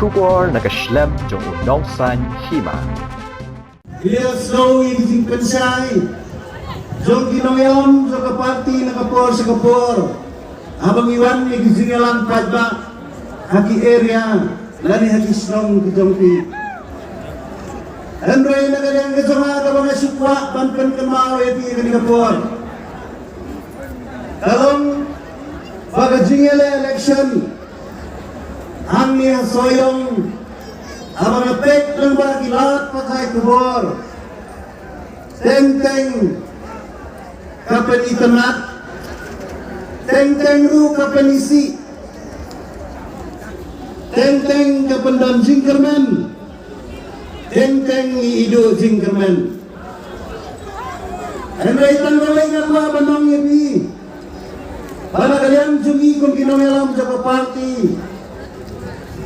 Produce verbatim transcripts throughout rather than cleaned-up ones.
Khubor na ka shlem jong u Nongsaiñ Hima. Ki la sngewthuh ïa ki jingpynshai jong ki nongïalam jong ka party na ka por sha ka por, haba ngi wan ïa ki jingïalang paidbah ha ki area lane ha ki shnong ki jong ki. Hynrei na ka liang ka jong nga kaba nga shu kwah ban pynkynmaw ïa phi ha kane ka por, ka long ba ka jingïaleh election hangne ha Sohiong, haba nga peit lyngba ki lad pathai khubor, teng teng ka pynitynnad, teng teng ruh ka pynisih, teng teng ka pyndon jingkyrmen, teng teng i iduh jingkyrmen. Hynrei tang kawei nga kwah ban ong ïa phi, ba na ka liang jong ngi kum ki nongïalam jong ka party,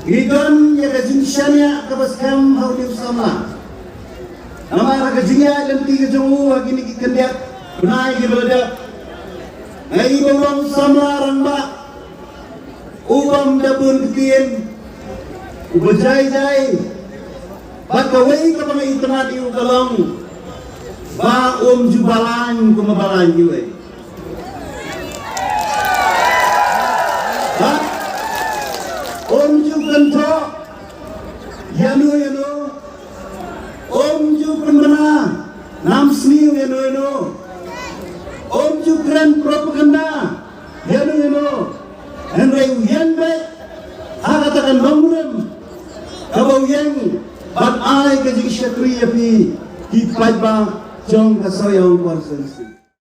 ngi don ïa ka jingshaniah kaba skhem ha une u samla. Namar ha ka jingïaid lynti ka jong u ha kine ki khyndiat bnai kiba la dep, nga i ba u long samla rangbah u bym da bun ktien, uba jai jai. Bad kawei kaba nga itynnad ïa u ka long ba um ju balang kumba balang kiwei. Bad um ju kynthoh ïano ïano, um ju pynbna nam sniew ïano ïano, um ju kren propaganda ïano ïano. Hynrei u ïeng beit ha kata ka nongrim kaba u ïeng ban ai ka jingshakri ïa phi ki paidbah jong ka Sohiong constituency.